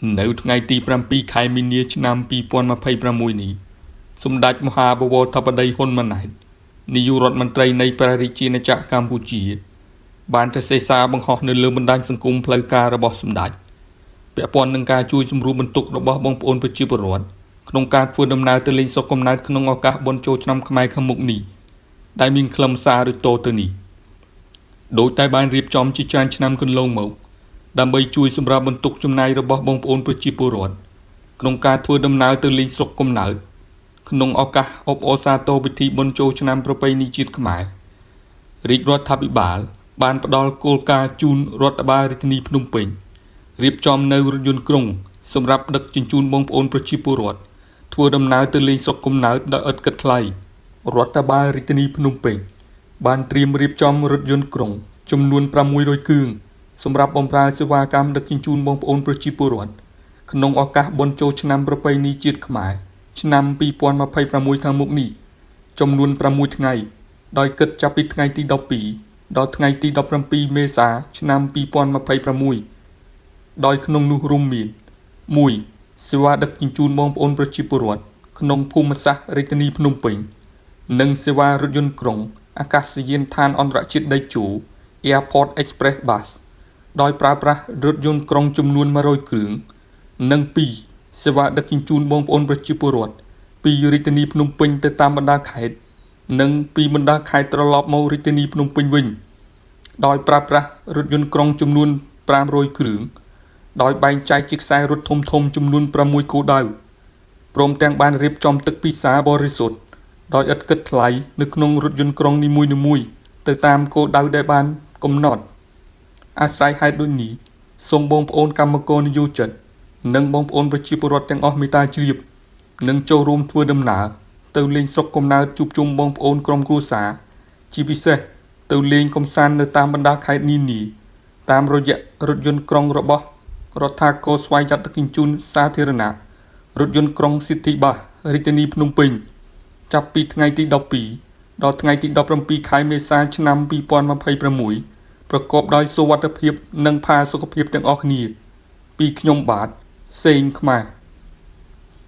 នៅថ្ងៃទី7ខែមីនាឆ្នាំ2026នេះសម្ដេចមហាបវរធិបតីហ៊ុនម៉ាណែតនាយករដ្ឋមន្ត្រីនៃព្រះរាជាណាចក្រកម្ពុជា បានសរសេរសារបង្ហោះនៅលើបណ្ដាញសង្គមផ្លូវការរបស់សម្ដេចពាក់ព័ន្ធនឹងការជួយសម្រួលបន្ទុករបស់បងប្អូនប្រជាពលរដ្ឋក្នុងការធ្វើដំណើរទៅលេងស្រុកកំណើតក្នុងឱកាសបុណ្យចូលឆ្នាំខ្មែរខាងមុខនេះដែលមានខ្លឹមសារដូចតទៅនេះដោយតែបានរៀបចំជាច្រើនឆ្នាំកន្លងមកដើម្បីជួយសម្រាប់បន្ទុកចំណាយរបស់បងប្អូនប្រជាពលរដ្ឋក្នុងការធ្វើដំណើរទៅលេងស្រុកកំណើតក្នុងឱកាសអបអរសាទរពិធីបុណ្យចូលឆ្នាំប្រពៃណីជាតិខ្មែររាជរដ្ឋាភិបាលបានផ្ដល់គោលការណ៍ជូនរដ្ឋបាលរាជធានីភ្នំពេញរៀបចំនៅរថយន្តក្រុងសម្រាប់ដឹកជញ្ជូនបងប្អូនប្រជាពលរដ្ឋធ្វើដំណើរទៅលេងស្រុកកំណើតដោយឥតគិតថ្លៃរដ្ឋបាលរាជធានីភ្នំពេញបានត្រៀមរៀបចំរថយន្តក្រុងចំនួន600គ្រឿងសម្រាប់បម្រើសេវាកម្មដឹកជញ្ជូនបងប្អូនប្រជាពលរដ្ឋក្នុងឱកាសបុណ្យចូលឆ្នាំប្រពៃណីជាតិខ្មែរឆ្នាំ2026ខាងមុខនេះចំនួន6ថ្ងៃដោយគិតចាប់ពីថ្ងៃទី12ដល់ថ្ងៃទី17មេសាឆ្នាំ2026ដោយក្នុងនោះរួមមាន1សេវាដឹកជញ្ជូនបងប្អូនប្រជាពលរដ្ឋក្នុងភូមិសាស្ត្ររាជធានីភ្នំពេញនិងសេវារថយន្តក្រុងអាកាសយានដ្ឋានអន្តរជាតិតេជោ Airport Express Bus ដោយប្រើប្រាស់រថយន្តក្រុងចំនួន100គ្រឿងនិង2សេវាដឹកជញ្ជូនបងប្អូនប្រជាពលរដ្ឋពីរាជធានីភ្នំពេញទៅតាមបណ្ដាខេត្តនិងពីបណ្ដាខេត្តត្រឡប់មករាជធានីភ្នំពេញវិញដោយប្រើប្រាស់រថយន្តក្រុងចំនួន500គ្រឿងដោយបែងចែកជាខ្សែរថធំៗចំនួន6គោលដៅព្រមទាំងបានរៀបចំទឹកពិសាបរិសុទ្ធដោយឥតគិតថ្លៃនៅក្នុងរថយន្តក្រុងនីមួយៗទៅតាមគោលដៅដែលបានកំណត់អាស្រ័យហេតុដូចនេះសូមបងប្អូនកម្មករនិយោជិតនិងបងប្អូនប្រជាពលរដ្ឋទាំងអស់មេត្តាជ្រាបនិងចូលរួមធ្វើដំណើរទៅលេងស្រុកកំណើតជួបជុំបងប្អូនក្រុមគ្រួសារជាពិសេសទៅលេងកម្សាន្តនៅតាមបណ្ដាខេត្តនានាតាមរយៈរថយន្តក្រុងរបស់រដ្ឋាករស្វ័យចាត់ដឹកជញ្ជូនសាធារណៈរថយន្តក្រុង City Bus រាជធានីភ្នំពេញចាប់ពីថ្ងៃទី12ដល់ថ្ងៃទី17ខែមេសាឆ្នាំ2026ប្រកបដោយសុវត្ថិភាពនិងផាសុកភាពទាំងអស់គ្នាពីខ្ញុំបាទសេងខ្មែរ។